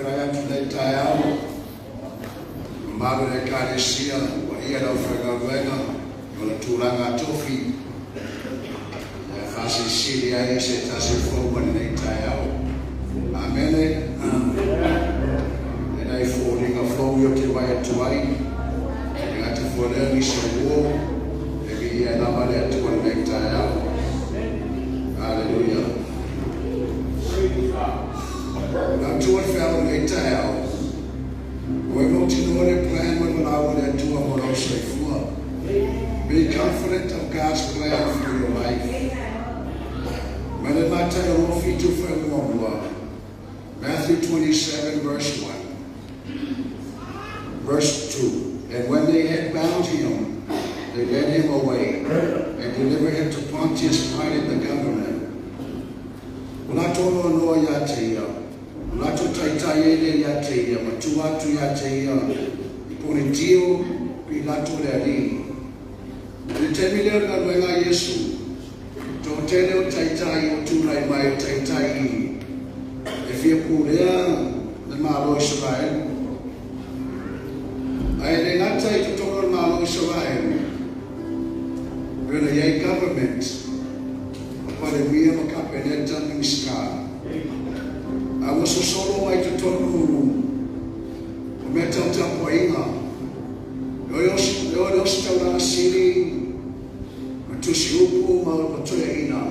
Faafeiloai atu i lenei taeao, mamalu i le Ekalesia, le paia i le aufaigaluega i ona tulaga tofi e faasilisili ai se tasi fou mai lenei taeao. Amene. E nai foliga fou ia ou te vaai atu ai, e le gata foi i lea o nisi o uo, e viia ai lava le Atua i lenei taeao. Aleluia. Manatu o le feau i lenei taeao, ua e mautinoa le plan ma le valaau a le Atua mo lou soifua. Be confident of God's plan for your life. Mai le Mataio 27 fuaiupu muamua. Matthew 27 verse 1. Verse 2. And when they had bound him, they led him away and delivered him to Pontius Pilate the governor. Ua latou noanoa ia te ia, ua latou taitai ai lea ia te ia, ma tuu atu ia te ia i Ponitio Pilato le alii. I le taimi lea o le galuega a Iesu, toatele o taitai ua tulai mai o taitai e fia pulea le Malo o Isaraelu. Ae le gata i totonu o le Malo o Isaraelu, pei ona i ai government, o Palemia ma Kapeneta, Minisita. A ua sosolo mai totonu o mea tau tapuaiga, e o i le ositaulaga sili ma tusi upu ma toeaiina.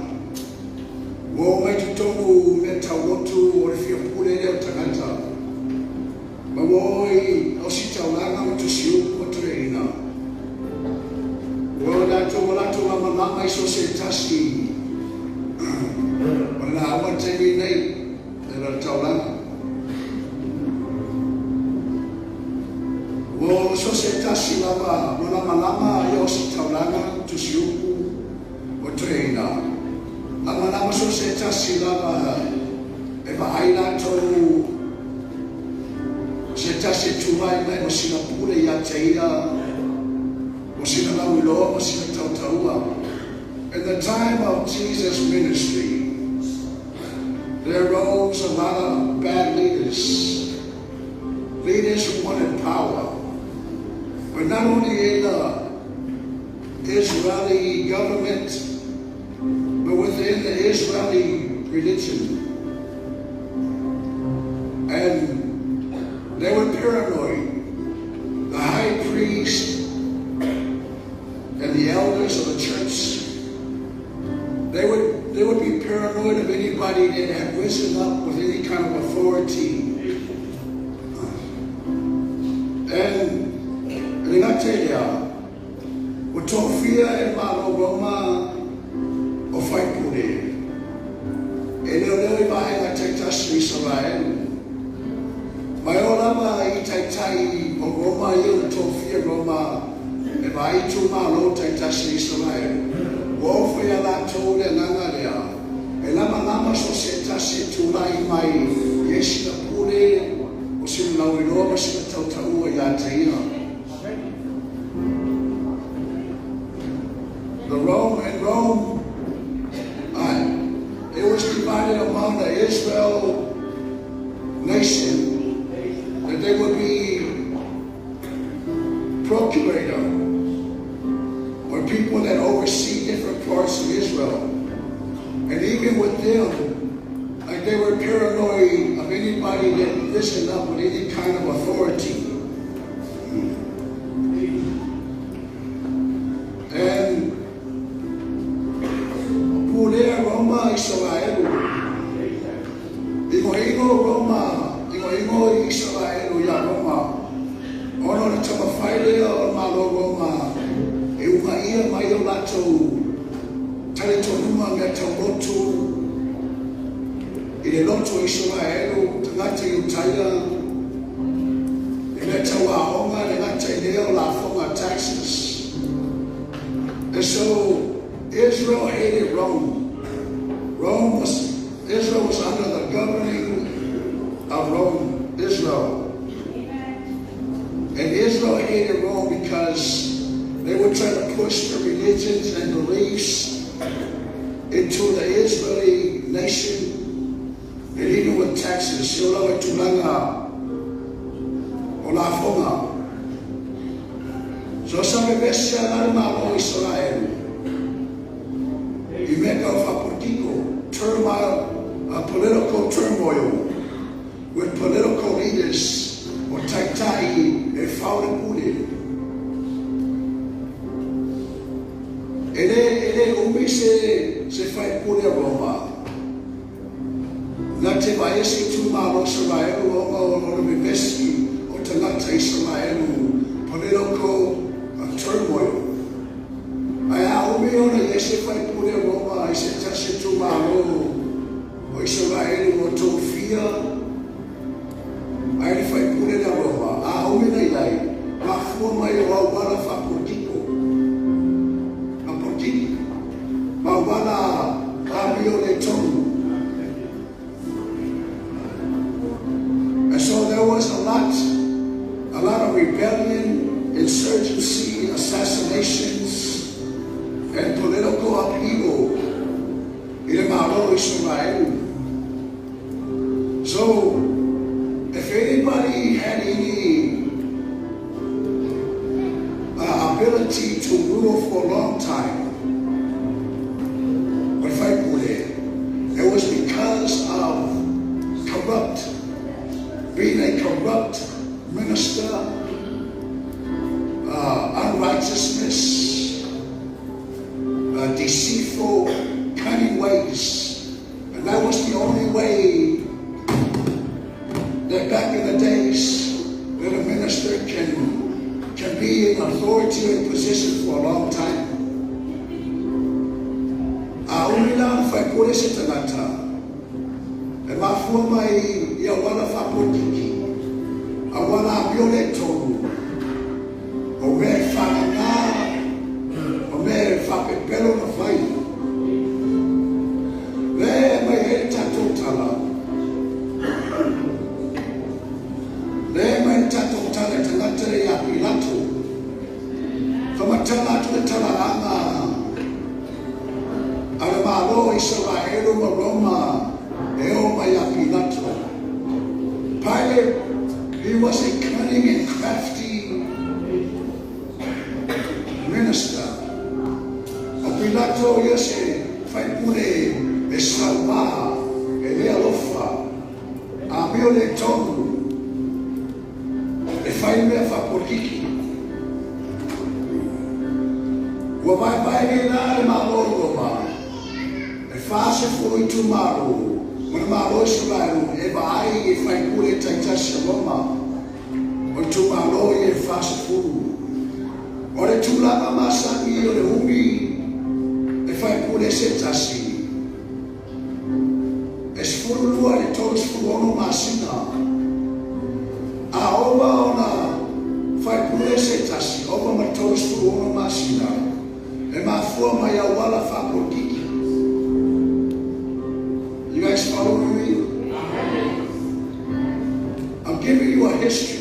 Ua oo mai totonu mea tau lotu o le fia pule lea o tagata. Ma ua oo i ositaulaga ma tusi upu ma toeaiina. Ua o latou ua latou lamalama i so o se tasi o le lauga i le taimi nei e le taulaga. Ua o so o se tasi lava ua lamalama i ositaulaga, tusi upu ma toeaiina. Lamalama so o se tasi lava e vaai latou se tasi e tulai mai ma sina pule ia te ia, o sina lauiloa ma sina tautaua. In the time of Jesus' ministry, there rose a lot of bad leaders, leaders who wanted power. But not only in the Israeli government, but within the Israeli religion. And they were paranoid. The high priest and the elders of the church, they would be paranoid of anybody that had risen up with any kind of authority. And le gata i lea, ua tofia e Malo Roma o faipule e leoleo i vaega taitasi o Isaraelu. Mai o lava i taitai o Roma ia na tofia Roma e vaai itumalo taitasi o Isaraelu. Ua ofo ia latou le agaga lea, e lamalama so se tasi e tulai mai i e sina pule o sina lauiloa ma sina tautaua ia te ia. The Rome and Rome, it was divided among the Israel nation that they would be procurator or people that oversee different parts of Israel. And even with them, like they were paranoid of anybody that risen up with any kind of authority. And pulea Roma Israelu. Igoigo Roma, igoigo Israelu ia Roma. Ona o le taumafai lea o le Malo Roma e uunaia mai o latou talitonuga mea taulotu i le lotu o Isaraelu, tagata Iutaia, i mea tau aoga, le gata i lea o lafoga taxes. And so Israel hated Rome. Israel was under the governing of Rome, Israel. And Israel hated Rome because they were trying to push their religions and beliefs into the Israeli nation. And even with of taxes, se o lava i tulaga o lafoga. So sa vevesi la le Malo o Isaraelu i mea tau faapolokiko, turmoil, political turmoil with political leaders, o taitai e fao le pule. E le umi se faipule a Roma na te vaese itumalo Isaraelu ona o le vevesi o tagata Isaraelu, political turmoil. Ae a umi ona i ai se faipule a Roma i se tasi itumalo o Isaraelu o tofia ai le faipule le Roma, a umi na i ai, mafua mai o auala faapolokiko a polokiki ma auala amio le tonu. And so there was a lot of rebellion, insurgency, assassinations, and political upheaval in le Malo Israel. So, if anybody had any ability to rule for a long time, o le faipule, it was because of being a corrupt minister, unrighteousness, deceitful, cunning ways. And that was the only way that back in the days that a minister can be in authority and position for a long time. A umi la ona faipule se tagata, e mafua mai i auala faapolokiki, auala amio le tonu, o mea e fagagā, o mea e faapepelo na fai. Le mai e le tatou tala. Le mai le tatou tala e tagata le ia Pilato. Famatala atu le talaaga a le Malo Isaraelu ma Roma e o mai ia Pilato. Pilate, he was a cunning and crafty minister. O Pilato ia se faipule e saumā, e le alofa, amio le tonu, e fai mea faapolokiki. Ua vaevae nei la le Malo i Roma, e 40 itumalo, ma le Malo Isaraelu e vaai e faipule taitasi a Roma, o itumalo ia e 40. O le tulaga masani o le umi e faipule se tasi, e 12 i le 36 masina. A ova ona faipule se tasi, ova ma le 36 masina, e mafua mai auala faapolokiki. You guys follow me? I'm giving you a history.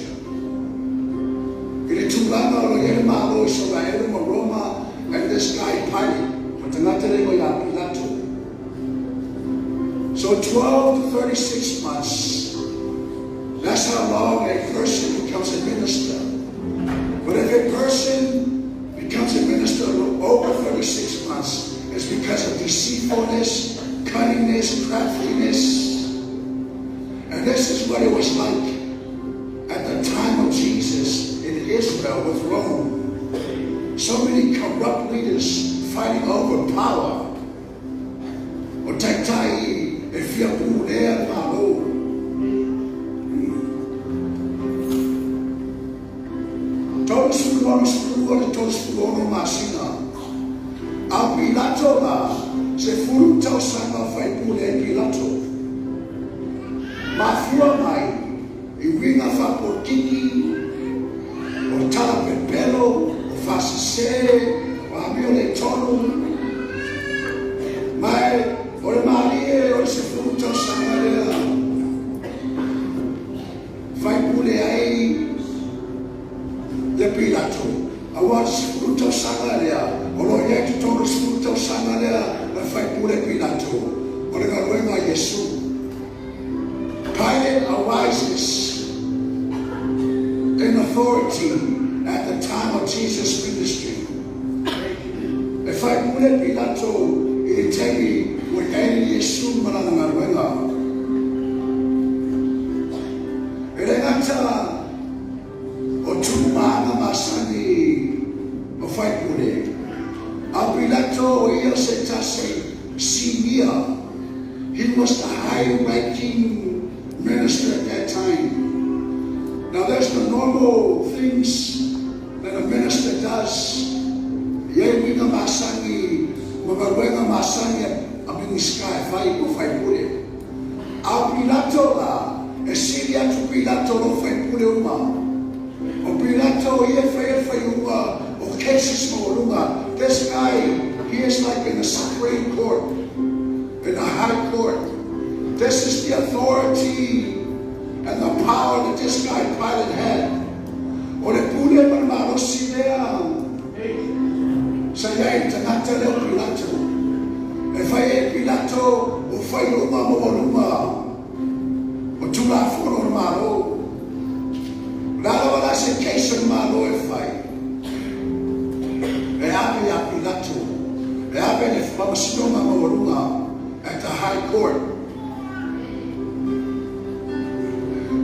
I le tulaga o lo i ai le Malo Isaraelu ma Roma and this guy Pilate, o tagata le mo ia Pilato. So 12 to 36 months, that's how long a person becomes a minister. But if a person becomes a minister over 36 months, it's because of deceitfulness, cunningness, craftiness. And this is what it was like at the time of Jesus in Israel with Rome. So many corrupt leaders fighting over power. O taitai e fia pulea le Malo. 36, 12 le 36 masina. A Pilato la, 10 tausaga faipule ai Pilato. Mafua mai i uiga faapolokiki, o tala pepelo, o faasese, o amio le tonu. Mai o le malie o le 10 tausaga lea faipule ai le Pilato. Aua le 10 tausaga lea, o lo i ai totonu le 10 tausaga lea na faipule Pilato, o le galuega a Iesu. rises in authority at the time of Jesus' ministry. E faipule Pilato i le taimi ua i ai Iesu ma lana galuega. E le gata o tumaaga masani o faipule, a o Pilato o ia se tasi senior. He was the high-ranking minister at that time. Now there's the normal things that a minister does. E i ai uiga masani ma galuega masani a minisita e fai po o faipule. A o Pilato la, e sili atu Pilato i lo faipule uma. O Pilato ia e faia le faaiuga o cases maualuga. This guy, he is like in the Supreme Court, in the High Court. This is the authority and the power that this guy Pilate had. O le pule ma le malosi lea sa i ai le tagata lea o Pilato. E fai e Pilato o faaiuga maualuga o tulafono o le Malo. O le a lava la se case o le Malo e fai, e ave ia Pilato, e ave le faamasinoga maualuga at the High Court.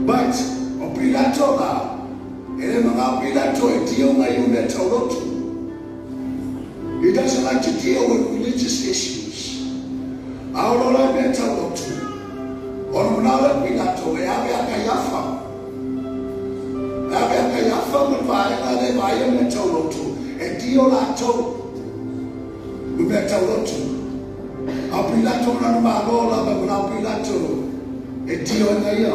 But o Pilato la, e le manao Pilato e deal mai i mea tau lotu. He doesn't like to deal with religious issues. A o lola mea tau lotu, ona manao lea o Pilato e ave ia Kaiafa. E ave ia Kaiafa ma le vaega lea e vaaia mea tau lotu, e deal latou ma mea tau lotu. A o Pilato ma lana Malo lava, manao Pilato e deal e ia.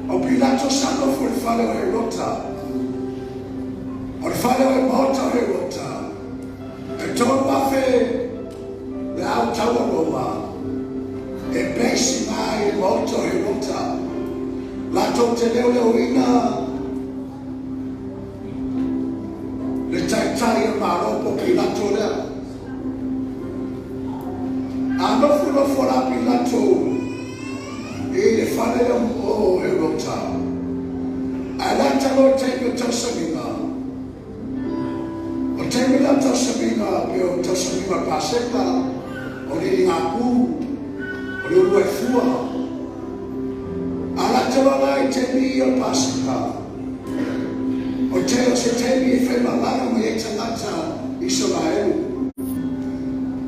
O Pilato sa nofo i le fale o Herota. O le fale o le maota o Herota, e 3,000 le au taua Roma e base i le maota o Herota. Latou te leoleoina le taitai o le Malo po o Pilato lea. A nofonofo la Pilato i le fale lea o Herota, ae lata loa le taimi o tausamiga. O taimi la o tausamiga pe o tausamiga o le Paseka, o le liligāpū, o le uluai fua. A lata loa la i taimi o le Paseka, o te o se taimi e faimalaga mai ai tagata Isaraelu.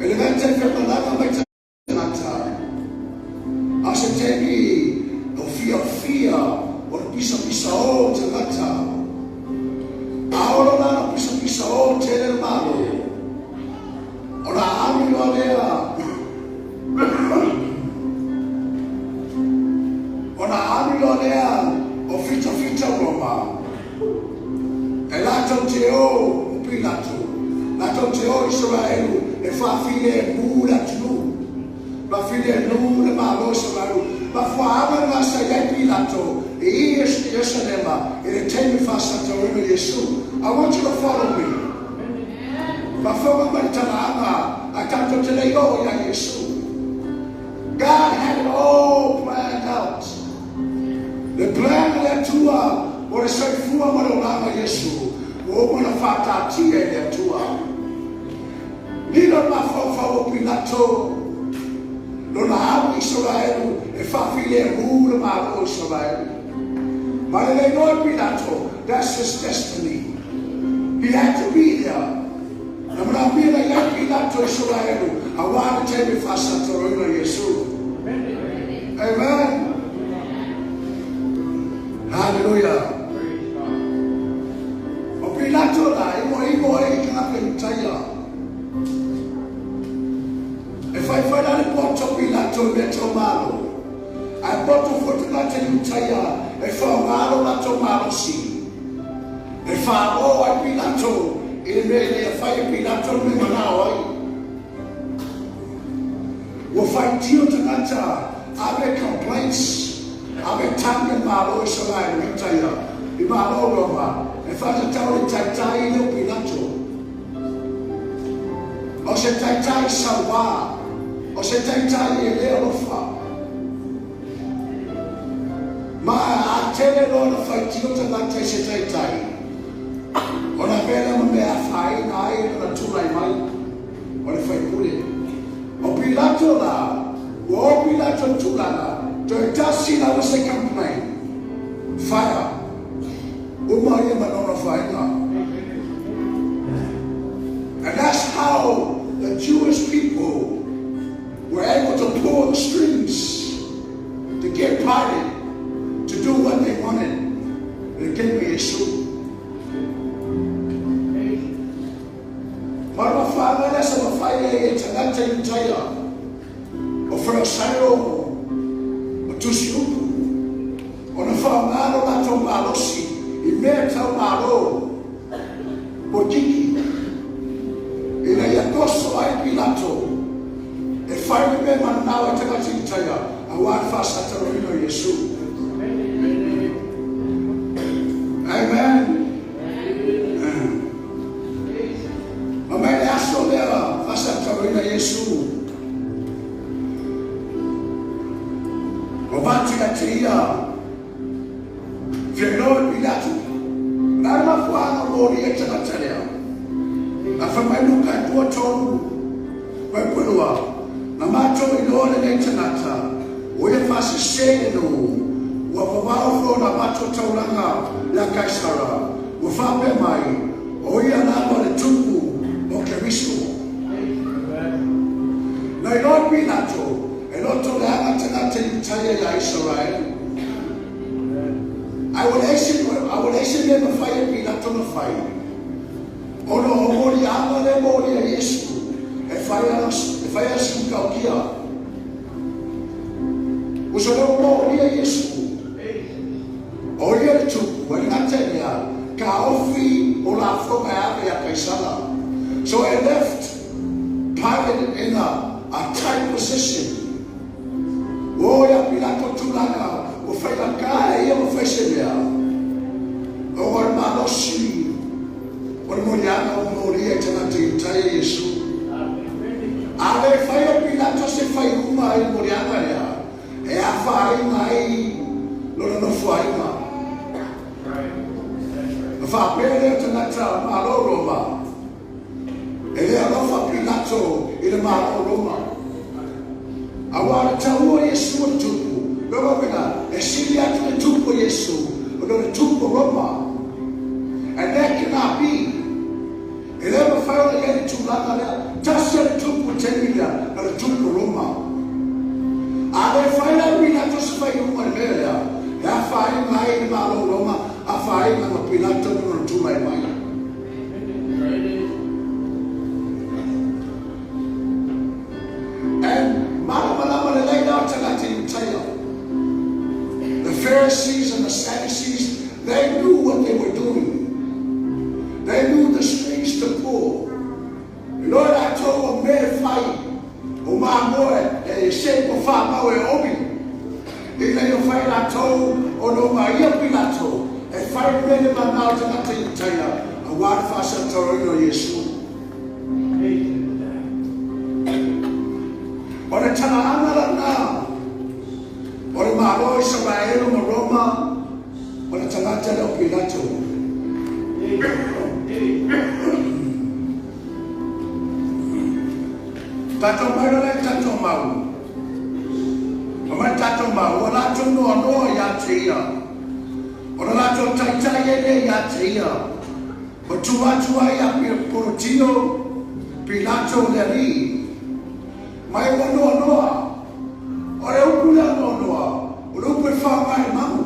E le gata e faimalaga mai tagata, a o se taimi o fiafia o le pisapisa o tagata. A olo la na pisapisa o tele le Malo, o la alu loa lea, ona alu loa lea o fitafita Roma, e latou te o o Pilato, latou te o Isaraelu e faafilemu le atunuu, faafilemu le Malo Isaraelu. Mafuaaga na sa i ai Pilato i Ierusalema i le taimi faasataurina Iesu. I want you to follow me. Mafoga mai le talaaga a tatou te le i o ia Iesu. God had it all planned out. Le plan le Atua o le soifua ma le olaga o Iesu, ua uma ona faataatia e le Atua. Lilo le mafaufau o Pilato, lona alu Isaraelu e faafilemu le Malo o Isaraelu. Ma le le iloa e Pilato, that's his destiny. He had to be there. Na manaomia na i ai Pilato Isaraelu, auā le taimi faasataurina Iesu. Amen. Hallelujah. O Pilato la, imoimo ai i tagata Iutaia. E faifai la le poto Pilato i mea tau Malo. Ae poto foi tagata Iutaia e faaaoga lo latou malosi. E faaō ai Pilato i le mea ina ia fai e Pilato le mea e manao ai. Ua faitio tagata ave complaints, ave tagi a le Malo o Isaraelu Iutaia i Malo o Roma e faatatau i le taitai lea o Pilato. O se taitai sauā, o se taitai e le alofa. A tele loa ona faitio tagata i se taitai, ona avea lea ma mea e afaina ai lona tulai mai o le faipule. O Pilato la, ua oo Pilato i le tulaga, toe tasi lava se complain, fire, uma ia ma lona faiga. And that's how the Jewish people were able to pull the strings to get Pilate to do what they wanted. Le taimi o Iesu. Ma le mafuaaga lea sa mafai ai e tagata Iutaia o Farisaio ma Tusi Upu ona faaaoga lo latou malosi i mea tau malo polokiki ina ia toso ai Pilato e fai le mea e mananao ai tagata Iutaia aua le faasataloina o Iesu. Amen. Ma mai le aso lea faasataloina Iesu, ua avatu ia te ia fiailoa e Pilato. O le a le mafuaaga o molia i tagata lea? A fai mai Luka e 23, 2, Na matou iloa lenei tagata, ua ia faasese le nuu, ua vavao foi ona matou taulaga ia Kaisara, ua faapea mai, o ia lava le Tupu o Keriso. Na iloa e Pilato, e loto leaga tagata Iutaia ia Isaraelu. Ae ua leai se, a ua leai se mea e mafai e Pilato ona fai, ona o moliaga lea e molia e Iesu, e fai lava, e fai lava si matautia. Ua so lea ua molia Iesu, o ia le Tupu, e le gata i lea, taofi o lafoga e ave ia Kaisara. So it left Pilate in a tight position. Ua oo ia Pilato tulaga ua faigata e ia ma fai se mea, ona o le malosi o le moliaga ua molia i tagata Iutaia Iesu. A le fai e Pilato se faaiuga i le moliaga lea, e afaina ai lona nofoaiga. Na faapea lea o tagata Malo Roma, E le alofa Pilato i le Malo o Roma. Aua o le taua o Iesu o le Tupu, lona uiga, e sili atu le Tupu o Iesu ona o le Tupu o Roma. And that cannot be. E le mafai ona i ai le tulaga lea. Tasi a le Tupu i le taimi lea, na o le Tupu o Roma. A le fai la Pilato se faaiuga i le mea lea, e afaina ai le Malo o Roma, afaina ma Pilato ma lona tulai mai. And malamalama lelei la o tagata Iutaia. The Pharisees and the Sadducees, they knew what they were doing. They knew the strings to pull. Iloa latou o mea e fai, o mamoe e se po whamau e omi. Ina ia fai latou ona o ma ia Pilato e fai le mea le manao tagata Iutaia aua le faasataloina o Iesu. O le talaaga lana o le Malo o Isaraelu ma Roma o le tagata lea o Pilato. Tatou mai loa lea i tatou mau. Ma mai tatou mau, ua latou noanoa ia te ia. O le latou taitai ai lea ia te ia. Ma tu atu ai ia Ponotio Pilato le alii. Mai ua noanoa. O le upu lea noanoa, o le upu e faaaoga i le mamu.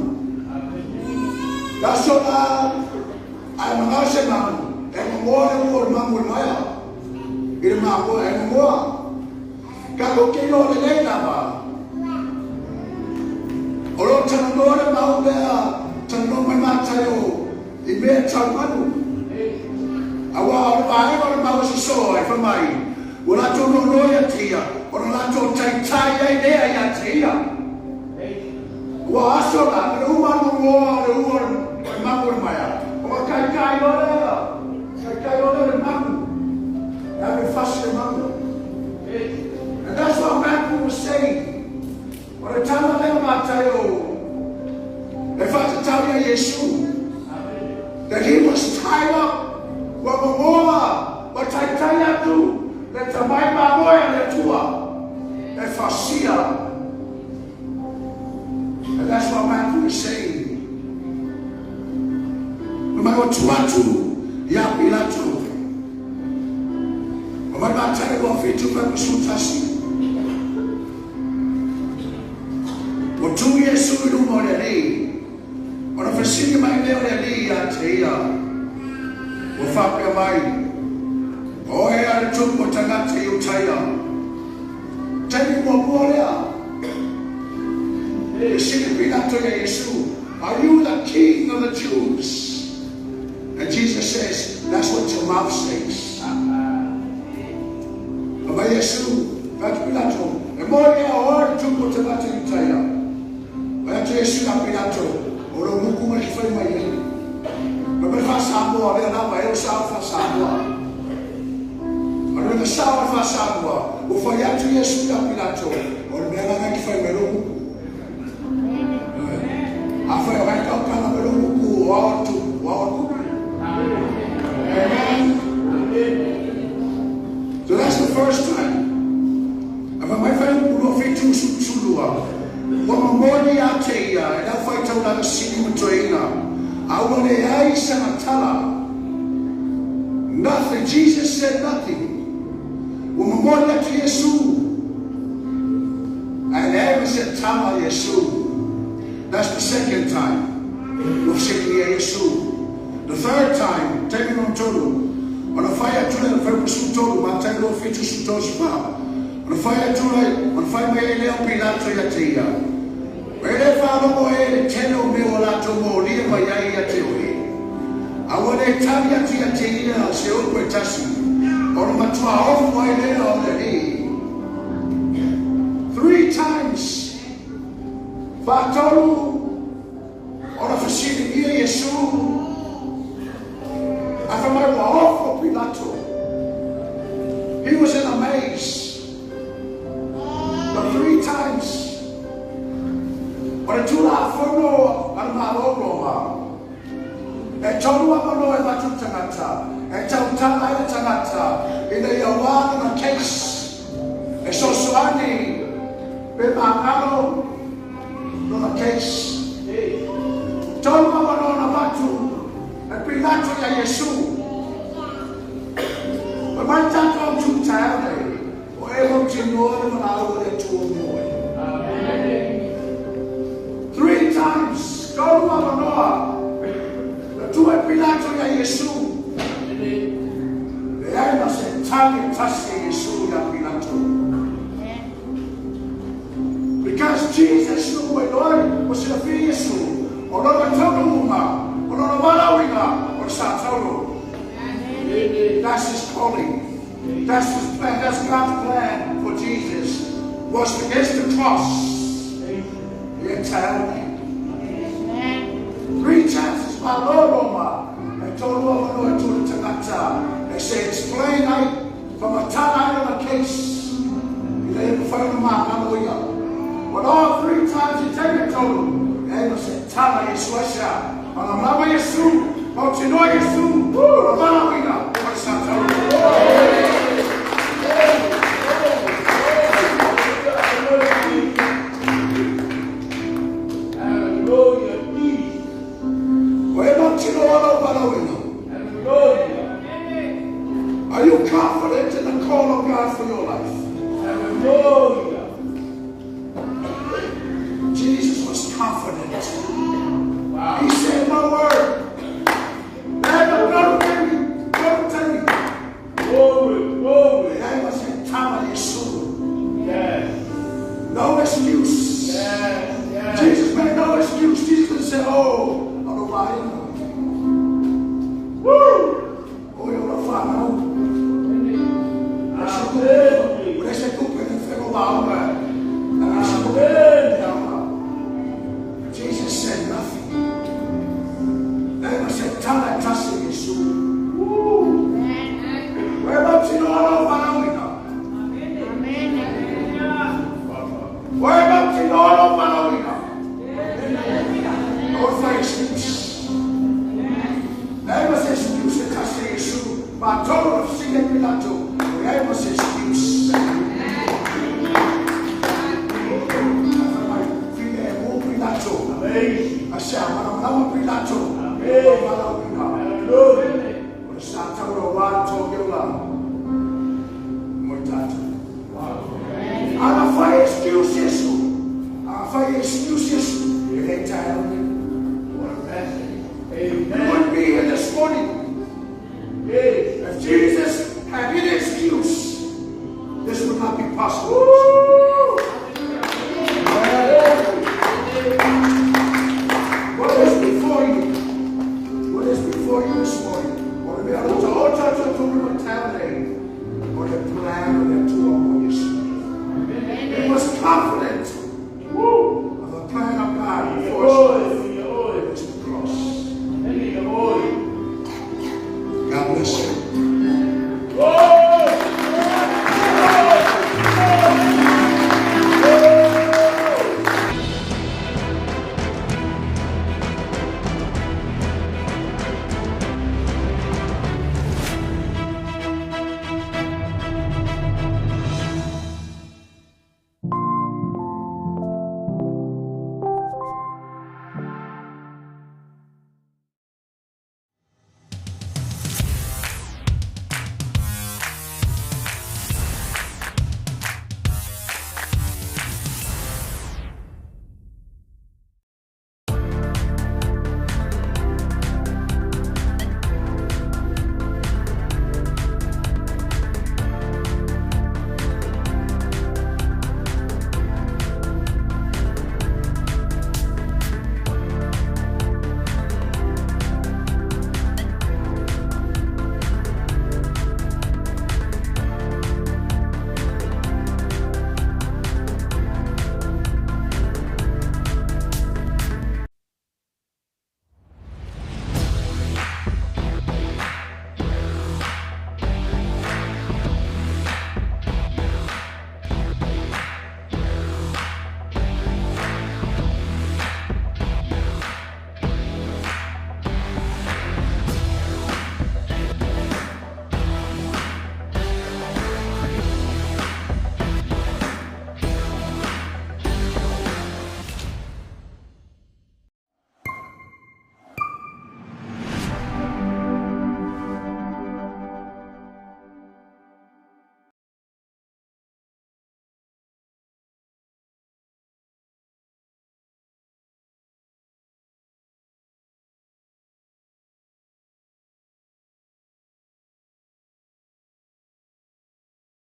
Le aso la ae magao se mamu, e momoa le ua o le mamu i le maea. I le mamoe, e momoa. Tatou te iloa lelei lava, o lo o talanoa le mau lea, talanoa mai Mataio i mea tau manu. Aua o le vaega o le mau e sosoo ai, fai mai, ua latou noanoa ia te ia, ona latou taitai ai lea ia te ia. Ua aso la, na le uma le momoa o le ua o le mamu o le maea, ona taitai loa lea, taitai loa lea o le mamu, e ave i fasi le mamu. And that's what Matthew was saying. O le tala lea o Mataio, e faatataua. mai Iesu. That he was tied up. Ua momoa, ua taitai atu, le tamai mamoe a le Atua. E fasia. And that's what Matthew is saying. Mai o tu atu ia Pilato. O mai Matai 27 fuaiupu 11. Ua tu Iesu i luma o le alii, ona fesili mai lea o le alii ia te ia, ua faapea mai, O oe ea le tupu o tagata Iutaia? Taimi muamua lea, fesili Pilato ia Iesu, Are you the king of the Jews? And Jesus says, That's what your mouth says. Fai mai Iesu, fai atu Pilato, E moni ea o oe le tupu o tagata Iutaia? Fai atu Iesu ia Pilato, O lou gugu ma le fai mai ai. Fai mai le faa-Samoa, lea lava e o sao le faa-Samoa. A le mea sao le faa-Samoa, ua fai atu Iesu ia Pilato, o le mea lana e te fai mai lou gugu. Afai o gai tautala mai lou gugu, o ao le tupu, o ao le gugu. Amen. So that's the first time. A fai mai fuaiupu 27 12, ua momoli ia te ia e le aufaitaulaga sili ma toeaina, a ua leai sana tala. Nothing. Jesus said nothing. Ua momoli atu Iesu. Ae leai ma se tala a Iesu. That's the second time. Ua fesiligia Iesu. The third time, taimi lona tolu, ona fai atu lea, fuaiupu 13, Matai 27 13 14, ona fai atu ai, ona fai mai ai lea o Pilato ia te ia, E le faalogo ē le tele o mea ua latou molia mai ai ia te oe. A ua le tali atu ia te ia se upu e tasi, ona matua ofo ai lea o le alii. Three times, faatolu, ona fesiligia Iesu, a fai mai ua ofo Pilato. He was in a maze. But three times, o le Tulafono a le Malo o Roma, e tolu avanoa e avatu i le tagata, e tautala ai le tagata ina ia ua lona case, e sosoani pe magalo lona case. Tolu avanoa na avatu e Pilato ia Iesu. Fai mai le tatou autu i le taeao nei, O e mautinoa le valaau a le Atua mo oe. Three times, tolu avanoa, na tuu e Pilato ia Iesu. Leai ma se tali e tasi e Iesu ia Pilato. Because Jesus knew ua iloa ai, ua silafia Iesu, o lona taunuuga, o lona valaauina, o le sa taulu. That's his calling. That's his plan. That's God's plan for Jesus was against the cross. Ia taeao nei. Three chances malo Roma. E tolu avanoa e tuu i le tagata e se explain ai, whamatala ai lona case. Ina ia mawhai ona māngalo ia. But all three times i taimi e tolu, e ai ma se tala Iesu ai se a. Malamalama Iesu, mautinoa Iesu, lona valaauina o le sa taulu. Ua e mautinoa lou valaauina. Are you confident in the call of God for your life? Jesus was confident. He said no word. Leai ma tolu taimi, tolu taimi. Ase a malamalama Pilato. Amen. Ua valaauina. Hallelujah. O le sa taula ua to ke ola. Mo i tatou. Ana fai excuse Iesu. Ana fai excuse Iesu. E le taeao lenei. What a message. You Amen. wouldn't be here this morning Yes. if Jesus